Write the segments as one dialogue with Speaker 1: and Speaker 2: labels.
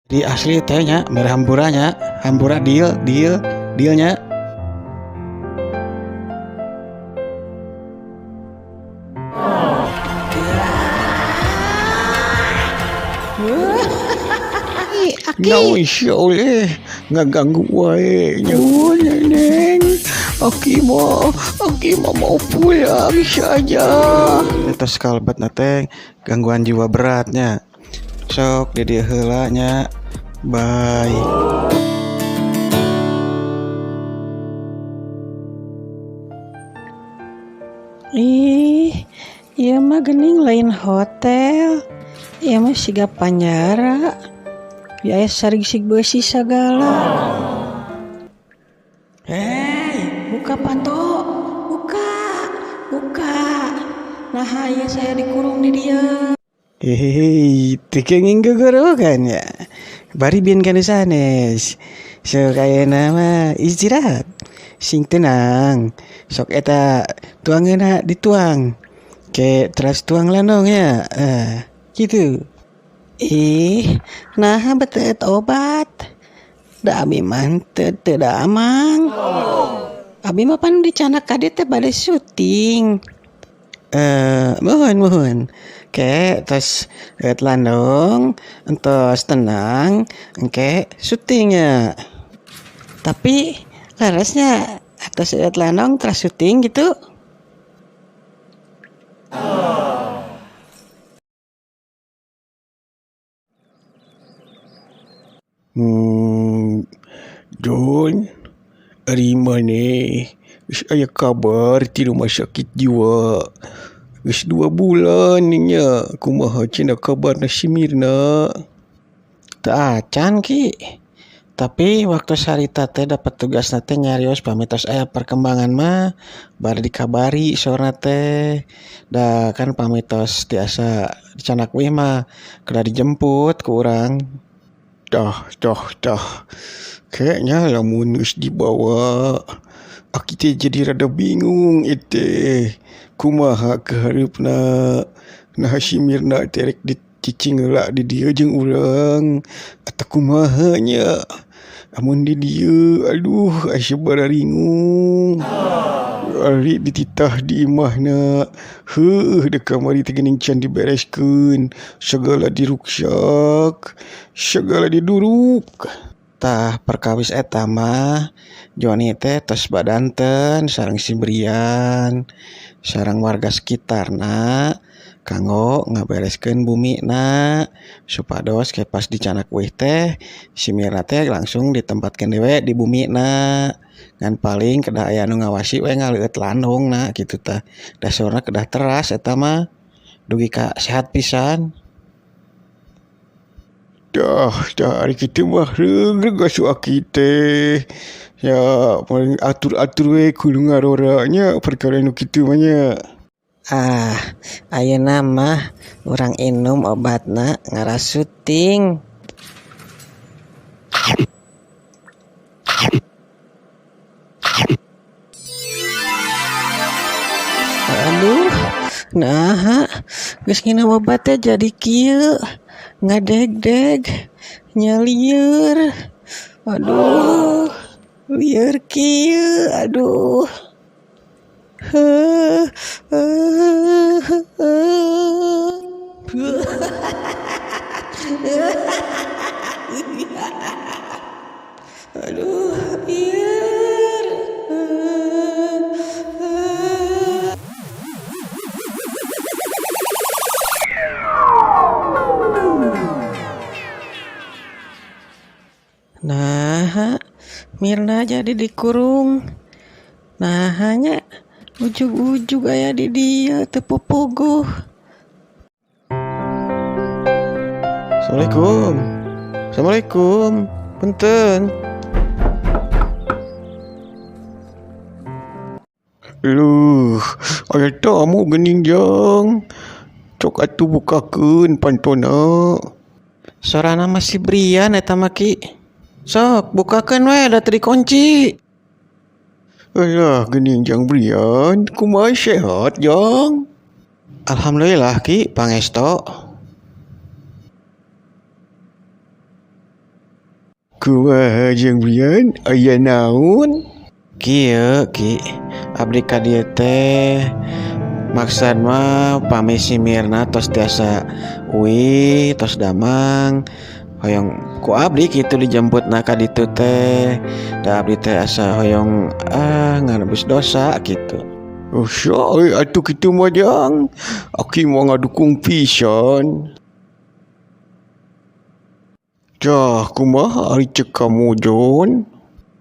Speaker 1: Di asli teh nya mere hampura nya, hampura deal deal dealnya.
Speaker 2: Aki.
Speaker 1: Naon sia oleh ngaganggu wae nya Neng. Aki mah mau pulang saja. Eta kalebet na teh gangguan jiwa beratnya. Sok di dieu heula nya. Bye.
Speaker 2: Ih, ieu mah geuning lain hotel. Ieu mah siga panjara. Ya aya sarigsig beusi sagala. Hei, buka panto. Buka. Buka. Nah, ieu saya dikurung di dieu.
Speaker 1: Hehehe, teu kenging gogorowokan nya. Bari bieun ka nu sanes. Sok ayeuna mah istirahat. Sing tenang. Sok eta tuangeunna dituang. Ke teras tuang landong ya. Kitu.
Speaker 2: Ih, naha bet obat. Da abi mah teu teu damang. Abi mah pan dicandak ka dieu teh bade syuting.
Speaker 1: Muhun muhun. Ke tos landong, entos tenang, engke syutingnya.
Speaker 2: Tapi leresnya atos landong teras syuting gitu.
Speaker 1: Don, ari maneh geus aya kabar ti rumah sakit jiwa. Geus 2 bulan nya, kumaha cenah kabarna si Mirna? Teu acan Ki. Tapi waktu sarita teh dapat tugasna teh nyarios pami tos aya perkembangan mah bari dikabari saurna teh. Da kan pami tos tiasa dicandak uih mah kedah dijemput ku urang. Tah tah tah. Kayaknya lamun geus dibawa aki teh jadi rada bingung ieu teh. Kumaha kahareupna? Nah si Mirna teh rek dicicing heula di dieu jeung urang atau kumaha nya? Amun di dieu aduh asa bararingung. Ari dititah di imahna. Heueuh da kamari teh geuning can dibereskeun, sagala diruksak, sagala diduruk. Tah perkawis eta mah Joni teh tos badanten sareng si Brian sareng warga sekitarna kanggo ngabereskeun bumina supados ke pas dicandak uih teh si Mirna teh langsung ditempatkeun dewe di bumina. Ngan paling kedah aya nu ngawasi we ngaleueut landongna kitu tah. Da saurna kedah teras eta mah dugi ka sehat pisan. Dah, dah ari kitu mah reugreug asuh aki teh. Ya paling atur-atur we kudu ngarora nya perkara nu kitu mah nya.
Speaker 2: Ah, ayeuna mah urang inum obatna ngaras syuting. Aduh, naha geus nginum obat teh jadi kieu, ngadegdeg, nyalieur. Aduh, lieur kieu, aduh. Heuh, heuh, heuh. Aduh, lieur. Nah, Mirna jadi dikurung. Nah, hanya ujug-ujug aya di dieu teu pupuguh.
Speaker 1: Assalamualaikum. Assalamualaikum. Punten. Luh, aya tamu geuning jang. Cok atuh bukakeun pantona.
Speaker 2: Sorana mah si Brian eta mah Ki. Sok bukakeun we da teu dikunci.
Speaker 1: Alah geuning jang Brian, kumaha sehat jang?
Speaker 2: Alhamdulillah Ki, pangesto.
Speaker 1: Kumaha jeung Brian aya naon?
Speaker 2: Kieu Ki, abdi ka dieu teh maksad mah pami si Mirna tos tiasa uih tos damang hoyong ku abdi kitu dijemputna ka ditu teh da abdi teh asa hoyong nganebus dosa kitu.
Speaker 1: Oh syai atuh kitu mah jang. Aki mah ngadukung pisan. Tah kumaha ari cek kamu Jon?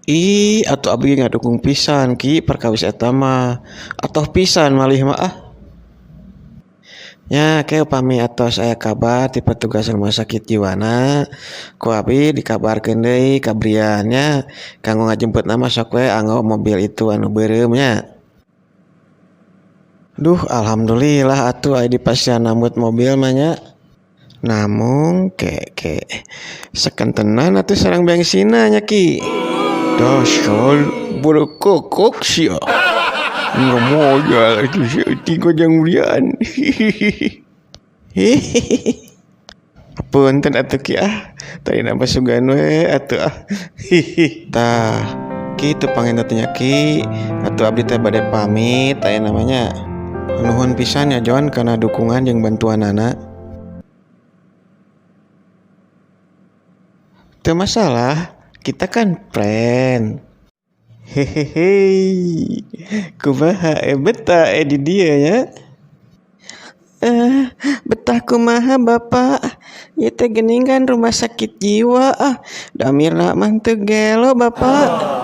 Speaker 2: Ih, atuh abdi ngadukung pisan Ki perkawis eta mah. Atoh pisan malih mah ah. Nya ke upami atos aya kabar ti petugas rumah sakit jiwana ku abdi dikabarkeun deui ka Brian nya kanggo ngajemputna mah sok we anggo mobil itu anu beureum nya. Duh, alhamdulillah atuh aya dipasihan nambut mobil mah nya. Namung ke sekentenan atuh sareng bengsina nya Ki.
Speaker 1: Dasar berkokok sia. Nggak modal itu si tiga jang Brian.
Speaker 2: Hihihi. Punten atuh Ki ah. Tadi nambah sugan we atuh ah. Hihi. Tah, kitu panginten nya Ki. Atuh abdi teh bade pamit aya namanya. Nuhun pisan ya Jon kana dukungan jeung bantuanana. Teu masalah, kita kan friend. Hehehe. Kumaha betah di dieu nya? Betah kumaha Bapak? Ieu teh geuning kan rumah sakit jiwa ah. Da Mirna mah teu gelo Bapak.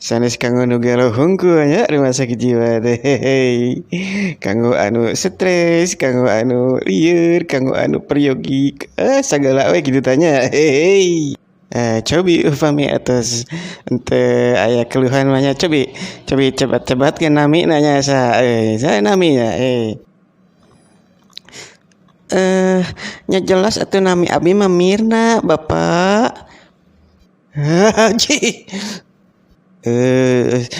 Speaker 2: Sanes kanggo nu gelo hungkul nya rumah sakit jiwa teh. Hehehe. Kanggo anu stres, kanggo anu lieur, kanggo anu peryogi, sagala we kitu tanya. Hehehe. Cobi upami atos ente aya keluhan mah nya cobi cebat-cebat ke nami nanya sa saya nami nya nya jelas atuh nami abi mah Mirna Bapak.
Speaker 1: Haji.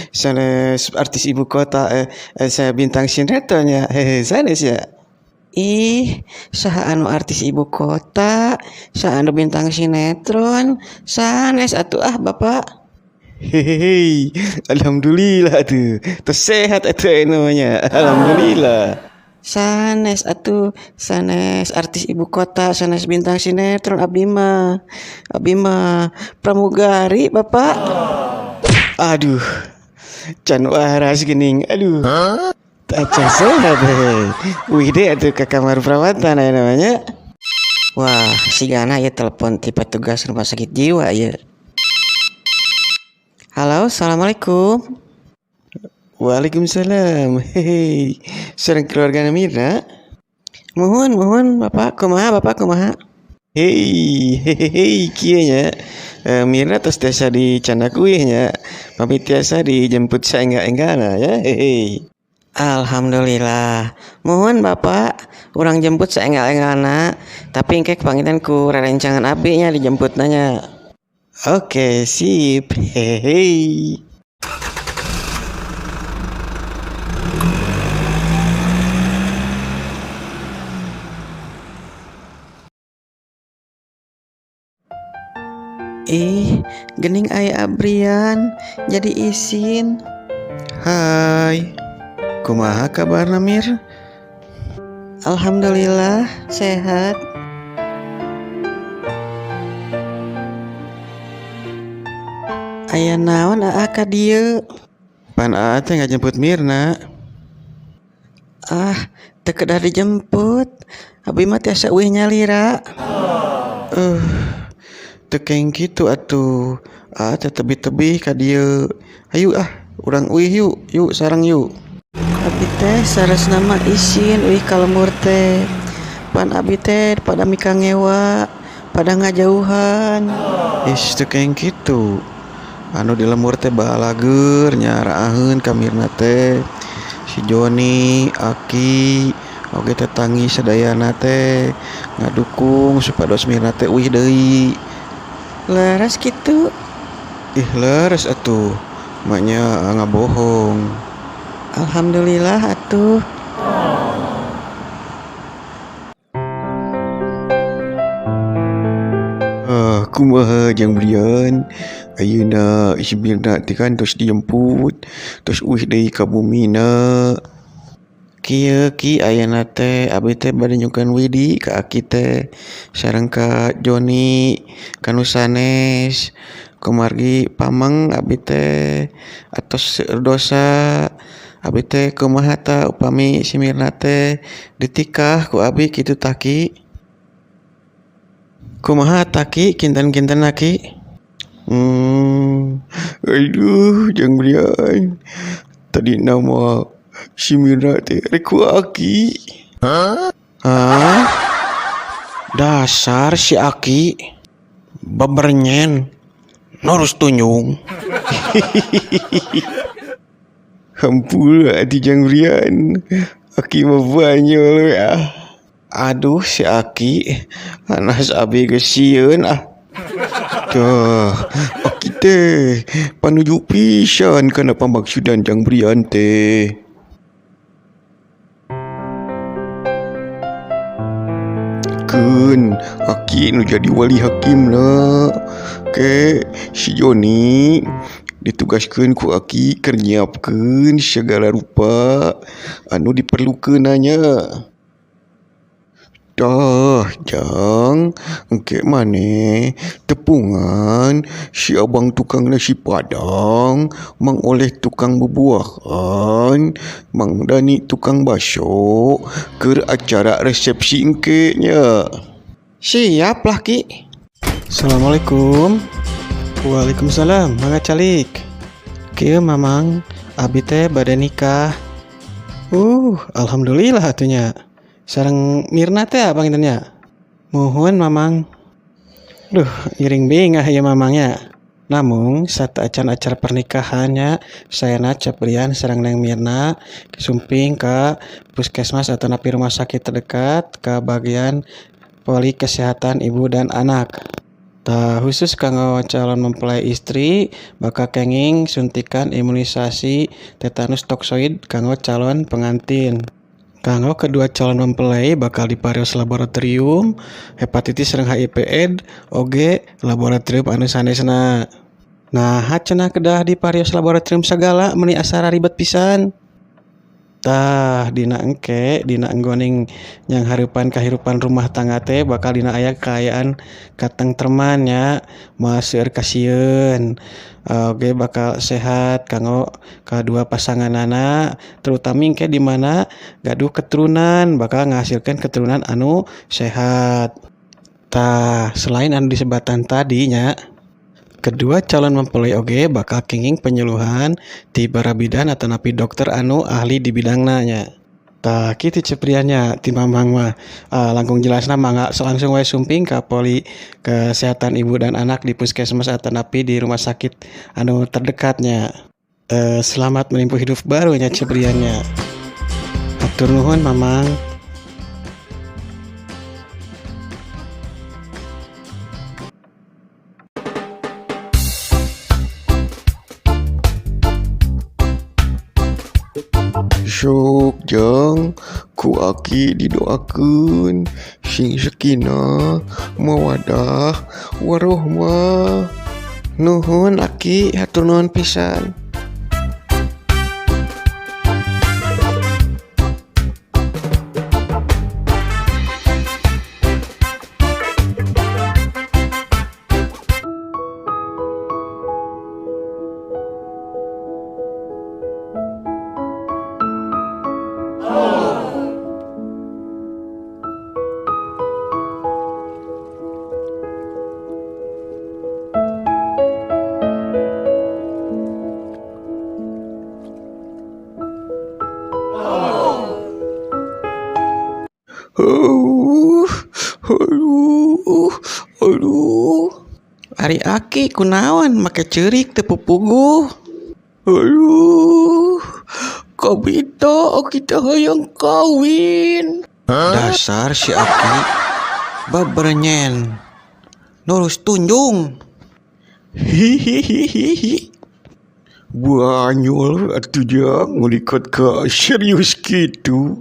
Speaker 1: Sanes artis ibu kota, saya bintang sinetronnya. Sanes ya.
Speaker 2: Ih, saha anu artis ibu kota, saha anu bintang sinetron, sanes atuh ah Bapak.
Speaker 1: Hehehe, alhamdulillah atuh. Tos sehat atuh namanya. Alhamdulillah.
Speaker 2: Sanes atuh, sanes artis ibu kota, sanes bintang sinetron abdi mah. Abdi mah pramugari Bapak.
Speaker 1: Aduh. Can waras geuning. Aduh. Huh? Acan sehat heh. Wih deh atuh ke kamar perawatan aya namanya.
Speaker 2: Wah, sigana ieu telepon ti petugas rumah sakit jiwa ieu. Halo, assalamualaikum.
Speaker 1: Waalaikumsalam. Hehe. Sareng keluarga Mirna?
Speaker 2: Muhun, muhun Bapak, kumaha Bapak kumaha?
Speaker 1: Hei, hehehe, kieu nya. Mirna tos tiasa dicandak uih nya. Pamit tiasa dijemput saengga-enggana ya. Hehe.
Speaker 2: Alhamdulillah. Muhun Bapak, urang jemput saenggal-enggalna, tapi engke panginten ku rerencangan abdi nya dijemputna nya.
Speaker 1: Oke, sip. Hehehe.
Speaker 2: Ih, gening aya Abrian jadi isin.
Speaker 1: Hai. Kumaha kabarna Mir?
Speaker 2: Alhamdulillah sehat. Aya naon aa ka dieu?
Speaker 1: Pan aa teh ngajemput Mirna.
Speaker 2: Ah, teu kedah dijemput. Abi mah tiasa uih nyalira.
Speaker 1: Teu keng kitu atuh. Aa teh tebih-tebih ka dieu. Hayu ah, urang uih yuk, yuk sareng yuk.
Speaker 2: Abi teh saresna mah isin uih ka lembur teh. Pan abi teh pada mikangewa, pada ngajauhan.
Speaker 1: Ih, teu keng kitu. Anu di lembur teh balageur nya raaheun ka Mirna teh. Si Joni, Aki, oge tetangi sadayana teh ngadukung supados Mirna teh uih deui.
Speaker 2: Leres kitu?
Speaker 1: Ih, leres atuh. Maknya ngabohong.
Speaker 2: Alhamdulillah atuh.
Speaker 1: Tah kumaha jang Brian ayeuna si Mirna teh kan tos dijemput tos uih deui ka bumina.
Speaker 2: Kieu Ki ayeuna teh abi teh bade nyungkeun widi ka aki teh sareng ka Joni ka nu sanes kumargi pameng abi teh atos seueur dosa abi teh kumaha tah upami si Mirna teh ditikah ku abi kitu tah Ki. Kumaha tah Ki kinten-kintenna Ki?
Speaker 1: Aduh jang Brian tadi nama si Mirna teh rek ku aki.
Speaker 2: Hah? Dasar si aki beberenyen nurus tunjung.
Speaker 1: Hampura atuh jang Brian aki mah banyol we ah.
Speaker 2: Aduh si aki anas abi geus sieun ah.
Speaker 1: Tah aki teh panuju pisan kana pamaksudan jang Brian teh. Keun aki nu jadi wali hakimna ke si Joni ditugaskeun ku aki keur nyiapkeun segala rupa anu diperlukeunna nya. Tah jang engke maneh tepungan si abang tukang nasi padang, Mang Oleh tukang bubuahan, Mang Dani tukang baso keur acara resepsi engke nya.
Speaker 2: Siap lah Ki. Assalamualaikum. Waalaikumsalam, mangga calik. Kieu Mamang, abi teh bade nikah. Alhamdulillah atunya. Sareng Mirna teh panginten nya. Muhun Mamang. Duh, ngiring bingah ieu Mamangnya. Namung sateuacan acara pernikahannya sayana Ceprian sareng Neng Mirna sumping ka puskesmas atau napi rumah sakit terdekat ke bagian poli kesehatan ibu dan anak. Tah khusus kanggo calon mempelai istri bakal kenging suntikan imunisasi tetanus toksoid kanggo calon pengantin. Kanggo kedua calon mempelai bakal diparios laboratorium hepatitis sareng HIV AIDS oge laboratorium anu sanesna. Nah, cenah kedah diparios laboratorium sagala meuni asara ribet pisan. Tah dina engke dina enggoning yang hareupan kahirupan rumah tangga teh bakal dina aya kaayaan katengtreman nya, moal seueur kasieun. Oge bakal sehat kanggo kadua pasanganana, terutama engke di mana gaduh keturunan bakal ngahasilkeun keturunan anu sehat. Tah selain anu disebatan tadi nya, kedua calon mempelai oge bakal kenging penyuluhan ti para bidan atau napi dokter anu ahli di bidangna nya. Tah kitu Cepriannya ti Mamang mah. Langkung jelasna mangga langsung wae sumping ka poli kesehatan ibu dan anak di puskesmas atau napi di rumah sakit anu terdekatnya. Selamat menempuh hidup baru nya Cepriannya. Hatur nuhun Mamang.
Speaker 1: Sok jang ku aki didoakeun sing sakinah mawadah warohmah.
Speaker 2: Nuhun aki, hatur nuhun pisan.
Speaker 1: Aduh, aduh.
Speaker 2: Ari aki kunaon make ceurik teu pupuguh.
Speaker 1: Aduh, kabita kita hayang kawin.
Speaker 2: Dasar si aki beberenyen nurus tunjung.
Speaker 1: Hihihihi. Banyol atuh jang ngulikat ka serius kitu.